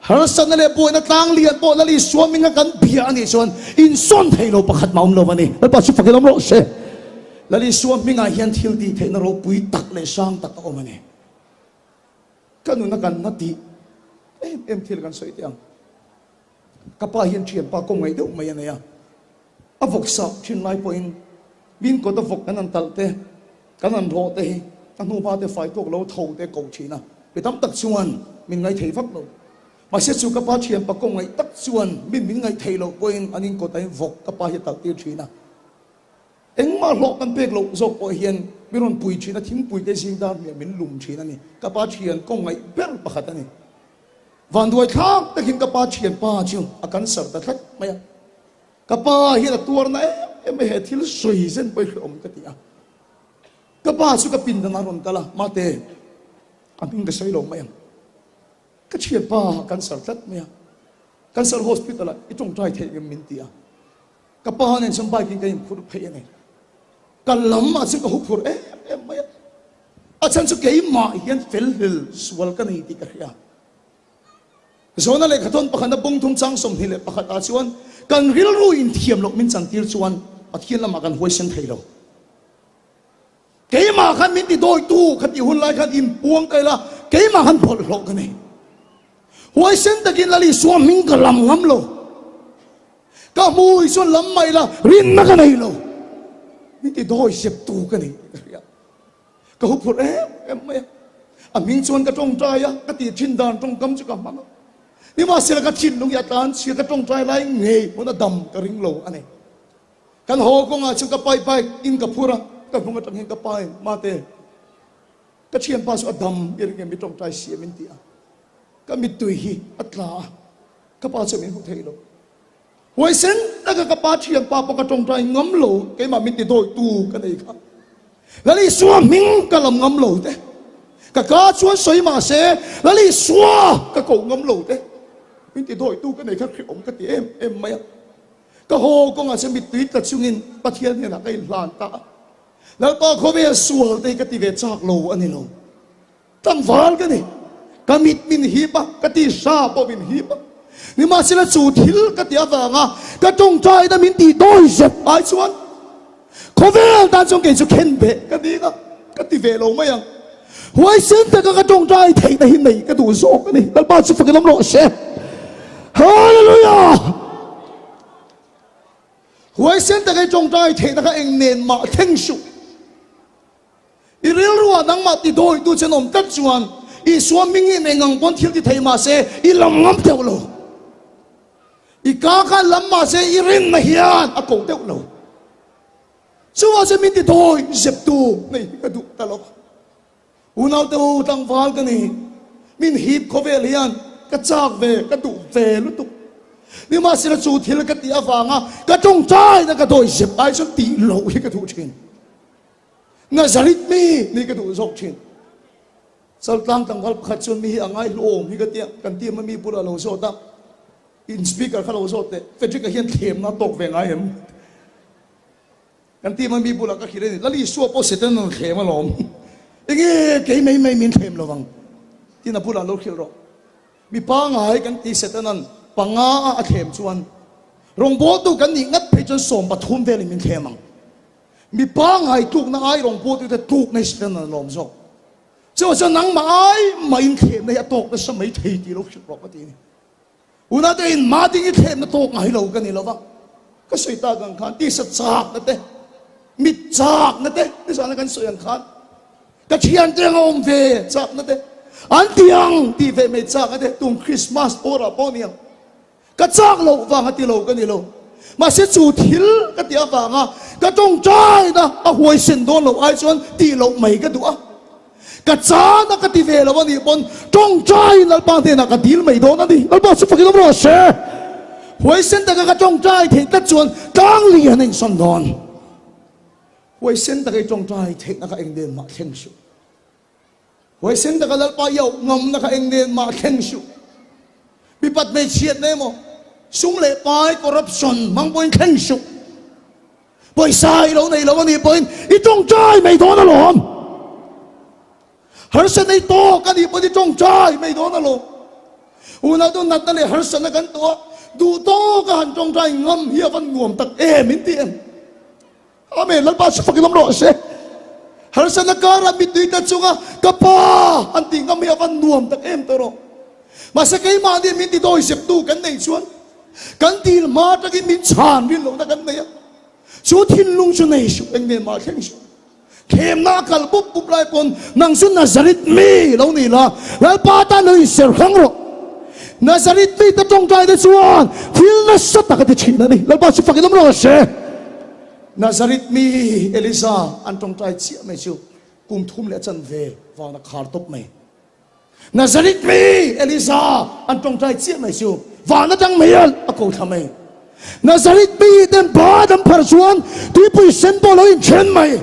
S1: Harsatna leh buaina tlang lian pawh Lal Isua hminga kan bia a nih chuan insawn thei lo pakhat mah awm lo a ni. Lalpa chu fakin awm rawh se. Lal Isua hmingah hian thil tih theihna ropui tak leh sang tak a awm a ni. Ka nuna kan na tih em em thil kan sawi teh ang. Ka pa hian thianpa kawng ngaih deuh mai a nei a, a vawk sah thin lai pawhin min kawt a vawk kan han talh te, kan han rawh te hi a hnuhma te fai tawk lo tho te ko thin a, mi tam tak chuan min ngaithei vak lo. Mahse chu ka pa thianpa kawng ngaih tak chuan min min ngaihthei loh pawhin an inkawt ahin vawk ka pa hi a talh tir thin a. Engmah hlawh kan pek loh zawk pawh hian min rawn pui thin a, thingpui te zing dar hmiah min lum thin a ni. Ka pa thian kawng ngaih ber pakhat a ni. Vanduai thlak takin ka pa thianpa chu a cancer ta tlat mai a. Ka pa hian a tuarna em em mai he thil sawi zen pawh hi hrehawm ka ti a. Ka pa chu ka pindan ah rawn kal a, Mate, a hming ka sawi lo mai ang. Ka thianpa cancer tlat mai a, cancer hospital ah i tawngtai theih ngem min ti a. Ka pa nen chuan bike in kan inphur phei a ni. Ka lam ah chuan ka huphur em em mai a. A chhan chu keimah hian felhlel sual ka nei tih ka hria. Zawhna lehkhathawn pakhatna bungthum chang 21 ah chuan kan rilru inthiam loh min chantir chuan Pathian lamah kan huaisen thei lo. Keimah khan min ti dawitu kha tih hun lai khan inpuang ta ila keimah khan bawlhhlawh ka nei. Huaisen takin Lal Isua hming ka lam ngam lo. Ka hmui chuan lam mah ila rinna ka nei lo. Min ti dawi zeptu ka nei tih ka hria. Ka huphurh em em mai a. A hming chuan ka tawngtai a, ka tih thin dan tawngkam chu ka hmang a. Nimahsela ka thinlung hi a tlanchhia ka tawngtai lai ngei pawn a dam ka ring lo a ni. Kan haw kawngah chuan ka pai bike in ka phur a, ka hnung atang hian ka pai mate ka thianpa chu a dam i ring em i tawngtai si em in ti a, ka mittui hi a tla a, ka pa chuan min hmu thei lo. Huaisen taka ka pa thianpa pawh ka tawngtai ngam lo, keimah min ti dawitu ka nei kha. Lal Isua hming ka lam ngam lo te, ka ka chuan sawi mah se Lal Isua ka koh ngam lo te, min ti dawitu ka nei kha hrehawm ka ti em em mai a. Ka haw kawngah chuan mittui tla chungin Pathian hnenah ka inhlan ta a. Lalpa khawvel sual te hi ka ti ve chak lo a ni lo. Tlangval ka ni. Ka mit min hip a, ka tisa pawh min hip a. Nimahsela chu thil ka ti avanga ka tawngtaina min tih dawi zep ai chuan khawvel tan chuan kei chu khen beh ka ding a, ka ti ve lo mai ang. Huaisen taka ka tawngtai theihna hi nei ka duh zawk a ni. Lalpa chu fakin awm rawh se. Hallelujah! Huaisen taka i tawngtai theihna kha eng nen mah thleng suh. I rilruah nangmah ti dawitu che an awm tlat chuan Isua hmingin eng ang pawn thil ti thei mah se i lam ngam deuh lo. I ka khan lam mah se i rinna hian a ko deuh lo. Chuvang chuan min ti dawi zeptu nei hi ka duh ta lo. Unaute u tlangval ka ni, min hip khawvel hian ka chak ve, ka duh ve lutuk. Nimahsela chu thil ka tih avanga ka tawngtaina ka dawi zep ai chuan tih loh hi ka duh thin. Nazareth mi nih ka duh zawk thin. Chaltlang tlangval pakhat chuan mi hi a ngai hluawm hi ka tia, kan team a mi bulah lo zawt a, in speaker kha lo zawt teh, Frederick-a hian thlemna a tawk ve ngai em? Kan team a mi bulah ka hrilh a ni, Lal Isua pawh Satan an thlem alawm, enge kei mai mai min thlem lovang tiin a bulah lo hrilh rawh. Mi pangai kan ti Satan-a'n panga a a thlem chuan rawngbawltu kan nih ngat phei chuan 13 velin min thlem ang. Mi pangai tlukna ai rawngbawltute tlukna hi Satan-a'n a lawm zawk. Chuvang chuan nangmah ai mahin thlemna hi a tawk nasa mai thei tih lo hrilh rawh ka ti a ni. Unate in mah ding i thlemna tawk ngai lo ka ni lo va, ka sawi tak ang khan tisa chakna te, mit chakna te, nizana kan sawi ang khan ka thiante anga awm ve chakna te, an ti ang tih ve mai chakna te, tum Christmas pawrah pawh ni ang. Ka chak loh vang a ti lo ka ni lo. Mahse chu thil ka tih avanga ka tawngtaina a huaisen dawn loh ai chuan tih loh mai ka duh a. Ka chana ka ti ve lo a nih pawn tawngtaiin Lalpa hnenah ka dil mai dawn a ni. Lalpa chu fakin awm rawh se. Huaisen taka ka tawngtai theih tlat chuan tlang lian a insawn dawn. Huaisen taka i tawngtai theihna kha eng nen mah thleng suh. Huaisen taka Lalpa i auh ngamna kha eng nen mah thleng suh. Mipat hmeichhiatna emaw, sum leh pai, corruption, hmang pawhin thleng suh. Pawisa i lo nei lo a nih pawhin i tawngtai mai dawn alawm. Harsatna i tawk a nih pawhin i tawngtai mai dawn alawm. Unau chu natna leh harsatna kan tawh a, duh tawka han tawngtai ngam hi a van nuam tak em in ti em? Amen, Lalpa chu fakin awm rawh se. Harsatna karah mittui ta chunga ka pa an tih ngam hi a van nuam tak em tawh rawh. Mahse keimahni min ti dawi zeptu kan neih chuan kan dil hma atangin min chhan rin lohna kan nei a. Chu thinlung chu nei suh, eng nen mah thleng suh. Thlemna a kal bup bup lai pawn nang chu Nazareth mi lo ni la, Lalpa tan lo inser hrang rawh. Nazareth mite tawngtaite chuan thil nasa tak a ti thin a ni. Lalpa chu fakin awm rawh se. Nazareth mi Elisa an tawngtai chiah mai chu kum thum leh a chanve van a khar tawp mai. Nazareth mi Elisa an tawngtai chiah mai chu van atang mai a a ko thla mai. Nazareth mi ten bat an phar chuan tuipui sen pawh lo inthen mai.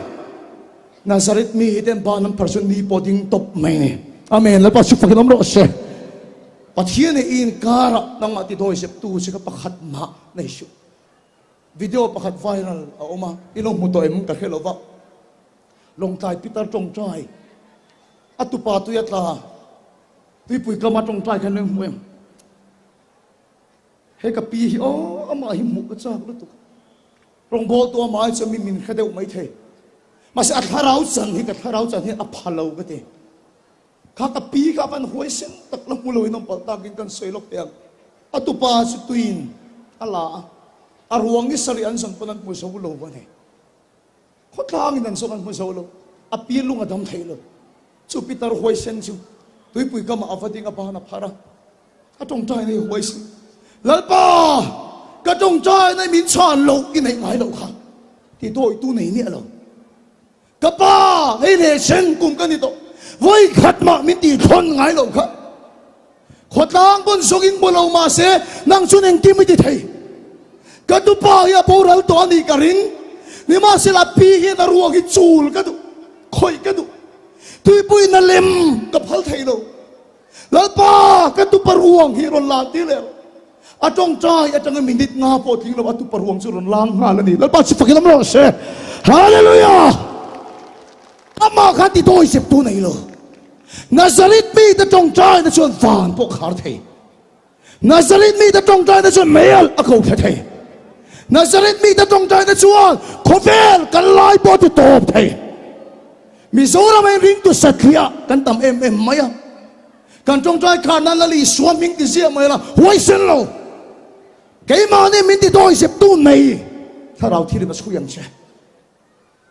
S1: Nazareth mi ten ban an phar chu ni pawh ding tawp mai ni. Amen. Lalpa chu fakin awm rawh se. Pathian i inkarah nangmah ti dawi zep tu che kha pakhat mah nei suh. Video pakhat viral a awm a, i lo hmu tawh em ka hre lo va. Lawngtlai Peter tawngtai a tupa tui a tla tuipui kama tawngtai khan leng hmu em? He ka pi hi aw amah hi hmuh ka chak lutuk. Rawngbâwl tu amah hi chuan mi min hre deuh mai thei. Mahse a thlarau chan hi ka thlarau chan hi a pha lo ka ti. Kha ka pi kha van huaisen tak la hmu loin awm palh takin kan sawi lawk teh ang. A tupa chu tuiin a la a, a ruang hi sarih an zawn pawn an hmu zo lo a ni. Khawtlangin an zawn an hmu zo lo, a pi lung a dam thei lo. Chu pitar huaisen chu tuipui kamah a va ding a ban a phar a, a tawngtaina hi huaisen. Lalpa, ka tawngtaina hi min chhan loh i neih ngai loh kha ti dawitu nei miah lo. Ka pa, hei leh chen kum ka ni tawh, vawi khat mah min tih thawn ngai loh kha. Khawtlang pawn zawngin hmu lo mah se, nang chuan engkim i ti thei. Ka tupa hi a boral tawh a nih ka ring. Nimahsela pi hian a ruang hi chul ka duh, khawih ka duh. Tuipuiin a lem ka phal thei lo. Lalpa, ka tupa ruang hi rawn lan tir leh rawh. A tawngtai atanga minute nga pawh tling lo a tupa ruang chu rawn lang nghal a ni. Lalpa chu fakin awm rawh se. Hallelujah! Amah khan ti dawi sep tu nei lo. Nazareth mite tawngtaina chuan van pawh khar thei. Nazareth mite tawngtaina chuan meialh a ko thla thei. Nazareth mite tawngtaina chuan khawvel kan lai pawh ti tawp thei. Mizoram ah ringtu satliah kan tam em em mai a. Kan tawngtai khar nan Lal Isua hming ti ziah mai la, huaisen lo. Keimahni min ti dawi zep tu nei thlarau thil in a chhui ang che.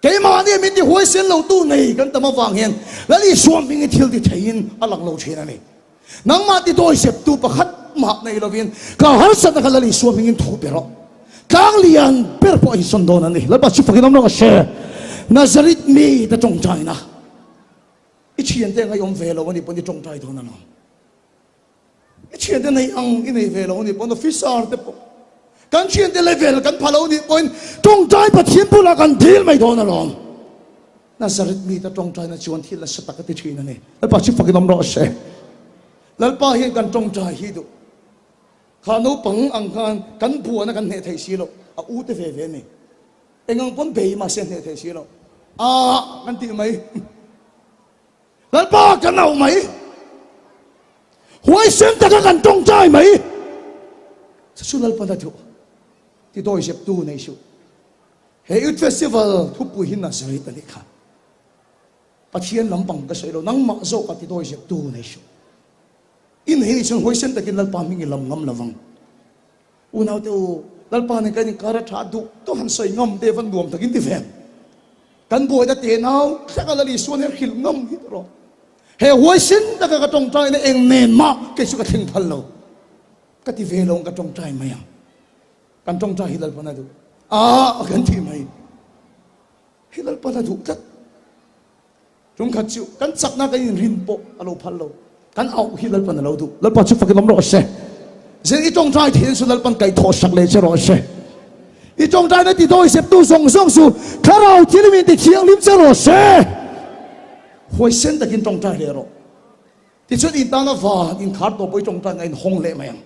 S1: Keimahni min ti huaisen lo tu nei kan tam avang hian Lal Isua hmingin thil ti theiin a lang lo thin a ni. Nangmah ti dawi zep tu pakhat mah nei lovin ka harsatna kha Lal Isua hmingin thu pe rawh. Tlang lian ber pawh a insawn dawn a ni. Lalpa chu fakin awm rawh se. Nazareth mite tawngtaina. I thiante ang i awm ve lo a nih pawn i tawngtai dawn a lawm. I thiante nei ang i nei ve lo a nih pawn officer te pawh kan thiante level kan pha lo a nih pawhin tawngtai Pathian bulah kan dil mai dawn a lawm. Nazareth mite tawngtaina chuan thil nasa tak a ti thin a ni. Lalpa chu fakin awm rawh se. Lalpa hian kan tawngtai hi duh. Kha naupang ang khan kan buana kan hneh thei si lo. A u te ve ve a ni. Eng ang pawn bei mahse hneh thei si lo. Aah kan tih mai. Lalpa kan auh mai. Huaisen taka kan tawngtai mai. Chu chu Lalpa na duh. Ti dawi zep tu nei suh. He Youth Festival thupui hi Nazareth a nih kha. Pathian lampang ka sawi lo. Nangmah zawk a ti dawi zep tu nei suh. In hei chuan huaisen takin Lalpa hming i lam ngam lovang. Unaute u, Lalpa nen kan inkar a tha duh duh han sawi ngam te van nuam takin ti ve ang. Kan buaina tenau thleng a Lal Isua nen hrilh ngam hi ta rawh. He huaisen taka ka tawngtaina eng nen mah kei chu ka thleng phal lo. Ka ti ve lo ang ka tawngtai mai ang. Kan tawngtai hi Lalpa na duh a kan ti mai. Hi Lalpa na duh tlat. Ṭumkhat chu kan chakna kan inrin pawh a lo phal lo. Kan auh hi Lalpan a lo duh. Lalpa chu fakin awm rawh se. Zir i ṭawngṭai theih chu Lalpan kaihthawh sak leh che rawh se. I ṭawngṭaina ti dawihzeptu zawng zawng chu Thlarau thilin ti thianghlim che rawh se. Huaisen takin ṭawngṭai leh rawh. Tichuan in tana van inkhar tawh pawh i ṭawngṭai ngain hawng leh mai ang.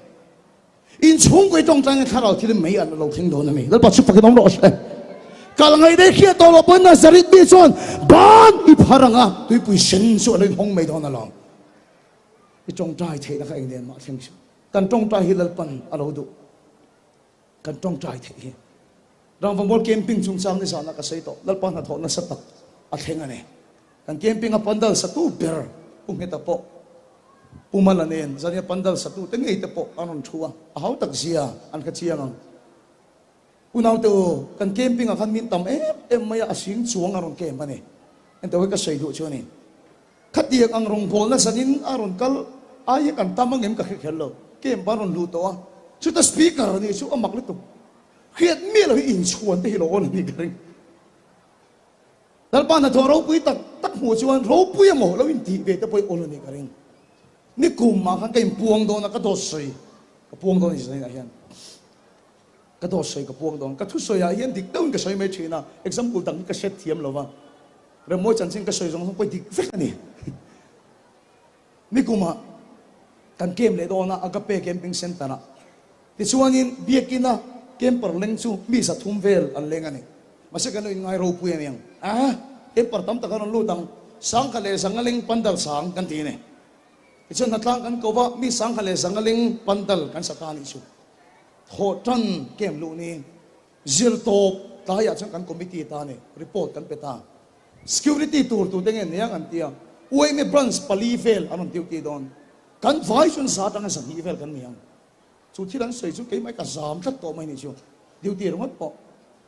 S1: In chhungkaw i tawngtai nge thlarau thil in mei an lo thleng dawn a mi? Lalpa chu fakin awm rawh se. Kal ngaih dei hriat tawh loh pawhin Nazareth mi chuan ban i phar ang a, tuipui sen chu a lo inhawng mai dawn alawm. I tawngtai theihna kha eng nen mah thleng suh. Kan tawngtai hi Lalpan a lo duh. Kan tawngtai theih hi. Rangvamawr camping chungchang nizanah ka sawi tawh. Lalpa hnathawh nasa tak a thleng a ni. Kan camping a pandal satu ber Pu Ngheta pawh Pu Mala nen zania pandal satu te ngei te pawh an rawn thu a, a hau tak zia an kha chiang ang. U naute u, kan camping ah khan min tam em em mai a, a sing chuang a rawn camp a ni. Engtawh hi ka sawi duh chu a ni. Khatiang ang rawngbawlna zanin a rawn kal ai hi kan tam angem ka hre kher lo. Camp a rawn luh tawh a, chuta speaker a nih chu a mak lutuk. Hriat miah lo hi inchhuan te hi lo awn a nih ka ring. Lalpa hnathawh ropui tak tak hmuh chuan ropui emaw lo intih ve te pawh i awl a nih ka ring. Nikum ah khan ka inpuang dawn a, ka dawt sawi ka puang dawn a ni zanin ah hian. Ka dawt sawi ka puang dawn. Ka thusawi ah hian dik deuhin ka sawi mai thin a, example dang hi ka hriat thiam lo va. Remmawi chanchin ka sawi zawng zawng pawh dik vek a ni. Nikumah kan camp leh dawn a, Agape Camping Centre-ah. Tichuanin Biakina camper leng chu mi 300 vel an leng a ni. Mahse kan lo inngai ropui a niang. A, camper tam tak a rawn lut ang. Sangkhat leh zanga leng pandal sang kan ti a ni. Tichuan hnatlang kan ko va, mi 1,000 leh zanga leng pandal kan sa ta a nih chu. Thawh tan camp luh ni zir tawp tlaiah chuan kan committee ta a ni, report kan pe ta. Security tur tute nge niang an ti a, UMA branch pali vel an rawn duty dawn. Kan vai chuan za atanga 200 vel kan ni ang. Chu thil an sawi chu keimah ka zam tlat tawh mai ni chu. Duty ringawt pawh.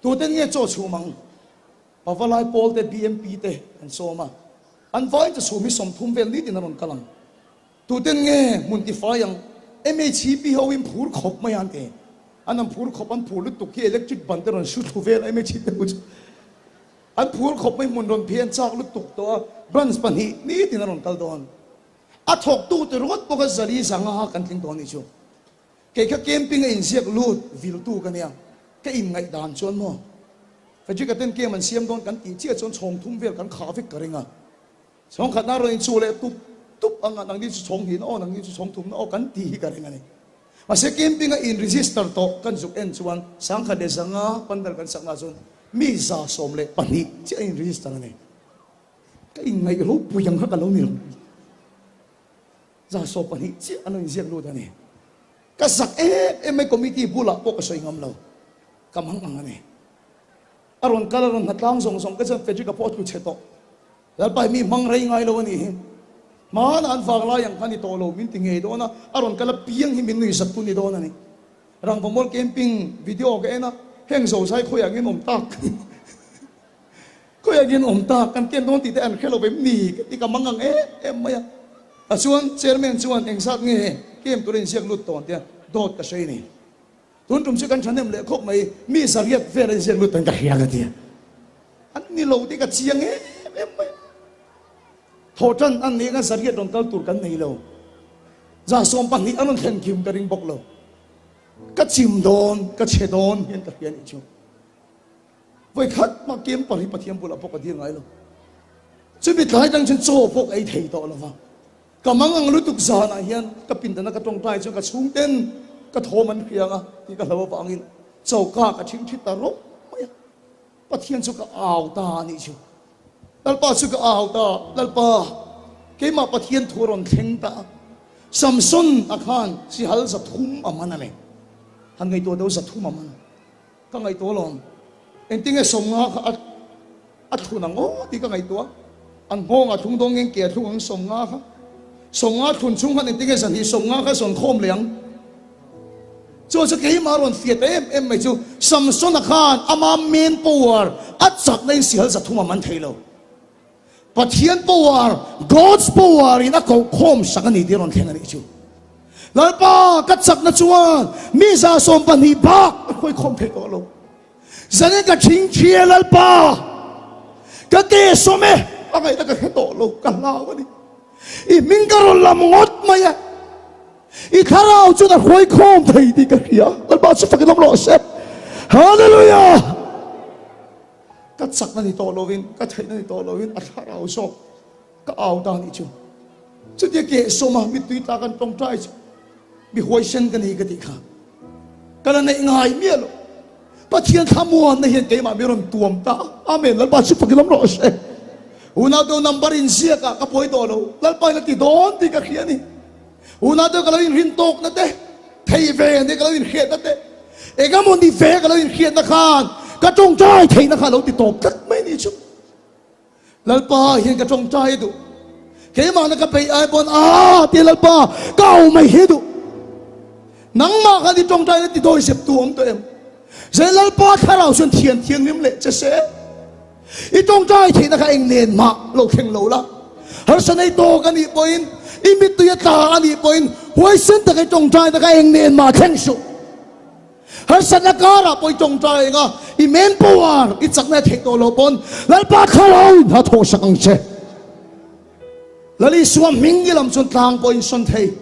S1: Tuten nge chaw chhum ang? Pavalai pawl te, BMP te an sawm a. An vai chu chhum hi 30 vel nitin a rawn kal ang. Tuten nge hmun tifai ang? MHP ho in phur khawp mai an ti. An an phur khawp, an phur lutuk hi electric ban te rawn su thlu vel a MHP ho chu. An phur khawp mai hmun rawn phei an chak lutuk tawh a, branch pahnih nitin a rawn kal dawn. A thawktu te ringawt pawh kha zali zanga kan tling tawh a nih chu. Kei kha camping a inziak lut viltu ka nia, ka inngaih dan chuan maw Frederick-a ten camp an siam dawn kan tih chiah chuan chhawng thum vel kan khah vek ka ring a. Chhawng khatna rawn inchuh leh tup tup ang a, nangni chu chhawng hnihna aw, nangni chu chhawng thumna aw kan tih hi ka ring a ni. Mahse camping a in register tawh kan zuk en chuan 1,100 pandal kan sakna chuan mi 112 chiah a in register a ni. Ka inngaih ropui ang kha ka lo ni lo. 120 chiah an lo inziak lut a ni. Ka zak em em mai committee bulah pawh ka sawi ngam lo. Ka mang ang a ni. A rawn kal a rawn hnatlang zawng zawng ka chuan Frederick-a pawh a tlu chhe tawh. Lalpa hi mi hmang rei ngai lo a nih hi. Hmanah an vang lai ang kha ni tawh lo, min ti ngei dawn a, a rawn kal apiang hi min nuihzat tu ni dawn a ni. Rangvamawr camping video ka en a, heng zozai khawiah nge an awm tak? Khawiah nge an awm tak? Kan ken dawn tih te an hre lo vem ni? Ka ti ka mang ang em em mai a. Tichuan chairman chuan engzat nge camp tura inziak lut tawn tia dawt ka sawi a ni. Tun tum chu kan thahnem leh khawp mai, mi 800 vel a inziak lut tan ka hria ka ti a. An ni lo tih ka chiang em em mai. Thawh tan an nih anga 800 rawn kal tur kan nei lo. 120 an rawn thlen kim ka ring bawk lo. Ka chim dawn, ka chhe dawn hian ka hria nih chu. Vawi khat mah camper hi Pathian bulah pawh ka dil ngai lo. Chumi tlai tang chuan chaw pawh ka ei thei tawh lo va. Ka mang ang lutuk zanah hian ka pindana ka tawngtai chuan ka chhungten ka thawm an hriang a tih ka hlo avangin choka ka thingthi ta rawp mai a. Pathian chu ka au ta a nih chu. Lalpa chu ka au ta, Lalpa, keimah Pathian thu a rawn thleng ta a. Samson a khan sihal 300 a man a ni. Han ngaihtuah deuh 300 a man. Ka ngaihtuah alawm. Engtinge 50 kha a a thlun ang aw tih ka ngaihtuah. An nghawng a thlung dawn nge ke a thlung ang 50 kha. 50 thlun chhung khan engtinge 250 kha zawn khawm leh ang. Chuan chu keimah rawn fiah ta em em mai chu Samsona khan ama main power a chakna in sihal 300 a man thei lo. Pathian power, God's power in a koh khawm sak a ni tih rawn thleng a nih chu. Lalpa ka chakna chuan mi 120 bak a khawi khawm thei tawh lo. Zanin ka thingthi e Lalpa, ka ke sawm e, a ngaihna ka hre tawh lo, ka hlau a ni. I hming ka rawn lam ngawt mai e. I thlarau chuan a hruai khawm thei tih ka hria. Lalpa chu fakin awm rawh se. Hallelujah! Ka chakna ni tawh lovin, ka theihna ni tawh lovin a thlarau zawk ka au ta nih chu. Chutia keh sawma mittui tla kan tawngtai chu mi huaisen ka ni ka tih kha ka la neih ngai miah lo. Pathian thlamuanna hian keimah mi rawn tuam ta. Amen. Lalpa chu fakin awm rawh se. Unau deuh number inziak ah ka pawi tawh lo. Lalpa in a ti dawn tih ka hria a ni. Unau deuh ka lo inrin tawkna te, thei ve nia ka lo inhriatna te, engemaw ni ve ka lo inhriatna khan ka tawngtai theihna kha a lo ti tawp tlat mai ni chu. Lalpa hian ka tawngtai a duh. Keimahna ka peih ai pawn a ti Lalpa ka au mai hi duh. Nangmah khan i tawngtai na ti dawi zep tu awm tawh em? Zai Lalpa thlarau chuan thian thianghlim leh che se. I tawngtai theihna kha eng nen mah lo thleng lo la. Harsa nei tawk a nih pawhin, i mittui a tla a nih pawhin huaisen taka i tawngtai na kha eng nen mah thleng suh. Harsatna karah pawh i tawngtai eng a, i man power i chakna theih tawh loh pawn Lalpa thlarau in a thawhsak ang che. Lal Isua hming i lam chuan tlang pawh in sawn thei.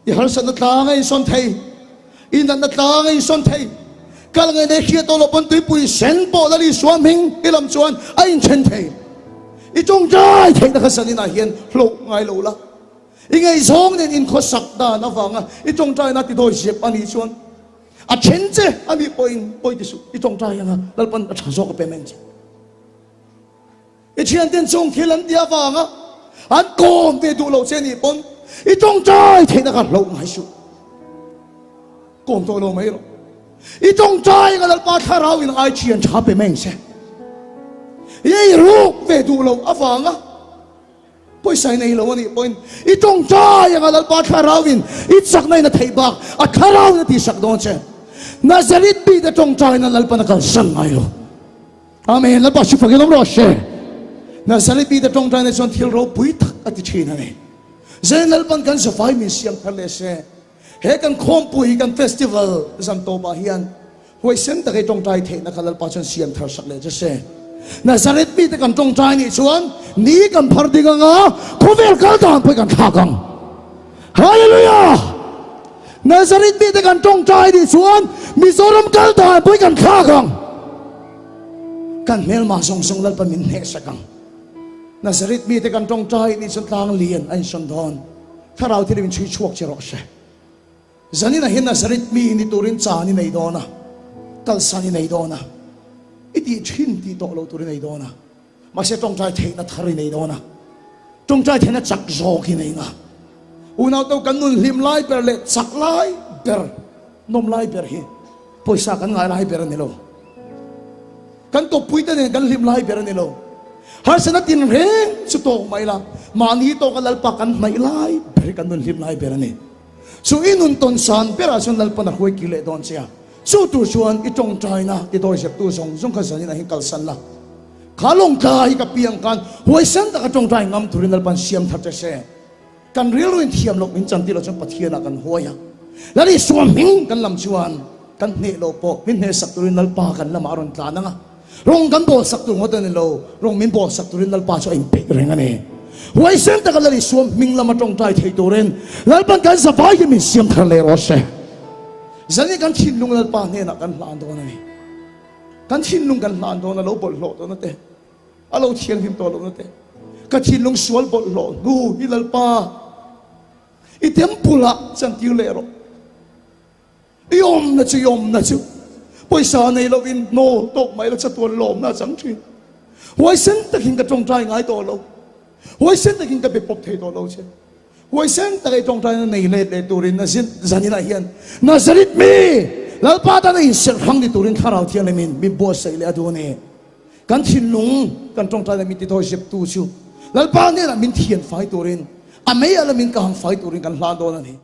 S1: I harsatna tlang a insawn thei. I natna tlang a insawn thei. Kal ngei nei hriat tawh loh pawn tuipui sen pawh Lal Isua hming i lam chuan a inthen thei. I tawngtai theihna kha zaninah hian hlauh ngai lo la. I ngaihzawng nen inkhawsak dan avanga i tawngtaina ti dawi zep a nih chuan a then che a nih pawhin pawi ti suh. I tawngtai anga Lalpan a tha zawk a pe mai ang che. I thianten chung thil an ti avanga an kawm ve duh lo che nih pawn i tawngtai theihna kha hlauh ngai suh. Kawm tawh lo mai rawh. I tawngtai anga Lalpa thlarau in ai thian tha pe mai ang che. I ei ruk ve duh lo avanga Pawisa i nei lo a nih pawhin i tawngtai anga Lalpa thlarauin i chakna in a theih bak a thlarauin a tihsak dawn che. Nazareth mite tawngtaina Lalpan a kalsan ngai lo. Amen. Lalpa hri fakin awm rawh se. Nazareth mite tawngtaina chuan thil ropui tak a ti thin a ni. Zain Lalpan kan zavai min siam thar leh se. He kan khawmpui kan festival zan tawpah hian Huaisen tak i tawngtai theihna kha Lalpa chuan siam thar sak leh che se. Nazareth mite kan tawngtai nih chuan ni kan phar ding anga khawvel kal dan pawh i kan thlak ang. Hallelujah! Nazareth mite kan tawngtai nih chuan Mizoram kal dan pawh i kan thlak ang. Kan hmelma zawng zawng Lalpa min hneh sak ang. Nazareth mite kan tawngtai nih chuan tlang lian a insawn dawn. Thlarau thil in chhui chhuak che rawh se. Zaninah hian Nazareth mi ni turin chan i nei dawn a, kalsan i nei dawn a, i tih thin tih tawh lo tur i nei dawn a, mahse tawngtai theihna thar i nei dawn a, tawngtai theihna chak zawk i nei nga. Unau kan nun hlim lai ber leh chak lai ber, nawm lai ber hi pawisa kan ngai lai ber a ni lo. Kan tawppuite nen kan hlim lai ber a ni lo. Harsatna tinreng chu tawk mai la, mahni tawka Lalpa kan hnaih lai ber hi kan nun hlim lai ber a ni. Chu i nun tawn san berah chuan Lalpan a hruai kir leh dawn che a, chu tur chuan i tawngtaina ti dawi zeptu zawng zawng kha zanin ah hian kalsan la. Kha lawngtlai hi ka piang khan huaisen taka tawngtai ngam turin Lalpan siam thar che se. Kan rilru in thiam loh min chan tir loh chuan Pathian ah kan huai a, Lal Isua hming kan lam chuan kan hneh loh pawh min hneh sak turin Lalpa kan lamah a rawn tlan ang a, rawng kan bawl sak tur ngawt a ni lo, rawng min bawl sak turin Lalpa chu a inpeih reng a ni. Huaisen taka Lal Isua hming lama tawngtai thei turin Lalpan kan zavai hi min siam thar leh rawh se. Zanin kan thinlung Lalpa hnenah kan hlan dawn a ni. Kan thinlung kan hlan dawn a, lo bawlhhlawh dawn a te. A lo thianghlim tawh lohna te, ka thinlung sual bawlhhlawh hnu hi Lalpa, i temple ah chantir leh rawh. I awmna chu i awmna chu pawisa nei lovin hnawl tawk mai la chatuan lawmna a chang thin. Huaisen takin ka tawngtai ngai tawh lo. Huaisen takin ka be pawp thei tawh lo che. Huaisen taka i tawngtaina nei let leh turin zaninah hian Nazareth mi Lalpa tana inserh hrang ni turin Thlarau Thianghlimin min buatsaih leh a duh a ni. Kan thinlung kan tawngtaina min tithawi zeptu chu Lalpa hnenah min thian fai turin, a mei ala min ka hang fai turin kan hlan dawn a ni.